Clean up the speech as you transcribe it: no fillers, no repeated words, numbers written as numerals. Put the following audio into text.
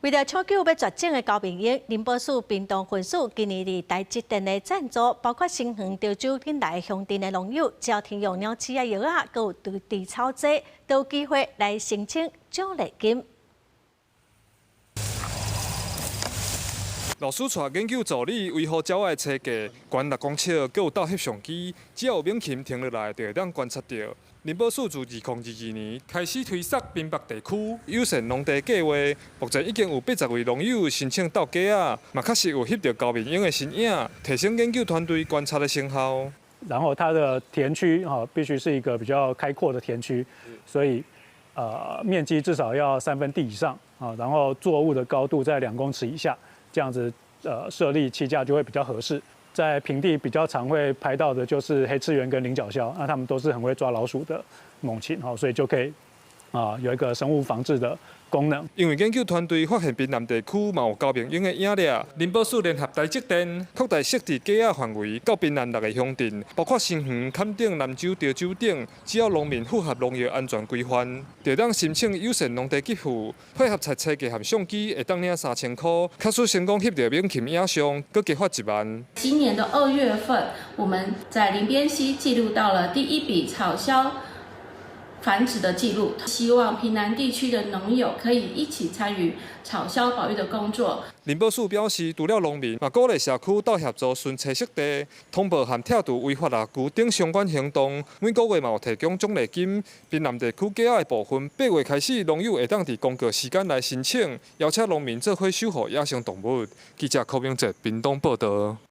為著搶救欲絕種的高明鶯，林保署屏東分署今年佇台積電的贊助，包括新園、潮州等來鄉鎮的農友，只要添用鳥鼠仔藥仔，閣有除草劑，都有機會來申請獎勵金。老師帶研究助理維護鳥仔的棲地，懸6公尺，閣有鬥翕相機，只要有猛禽停落來，就會當觀察著。林保署自2022年開始推捒屏北地區友善農地計劃，目前已經有80位農友申請鬥雞仔，嘛確實有翕著高明鶯的身影，提升研究團隊觀察的成效。然後它的田區哈必須是一個比較開闊的田區，所以面積至少要3分地以上啊，然後作物的高度在2公尺以下，這樣子設立棲架就會比較合適。在平地比較常會拍到的就是黑翅鳶跟領角鴞，那它們都是很會抓老鼠的猛禽，所以就可以有一個生物防治的功能。因為研究團隊發現屏南地區嘛有高明鶯的影掠，林保署聯合台積電擴大設置雞仔範圍到屏南六个鄉鎮，包括新園、崁頂、南州、潮州等，只要農民符合農業安全規範，就當申請友善農地給付，配合採棲架和相機，會當領3000箍。假使成功翕著猛禽影像，閣加發1萬。今年的2月份，我們在林邊溪記錄到了第一筆草鴞繁殖的記錄，希望屏南地區的農友可以一起參與草鴞保育的工作。林保署表示，除了農民，嘛鼓勵社區鬥協助巡查濕地、通報和拆除違法獵具等相關行動。每個月嘛有提供獎勵金。屏南地區雞仔的部分，8月開始，農友會當佇公告時間來申請，邀請農民做伙守護野生動物。記者柯明哲屏東報導。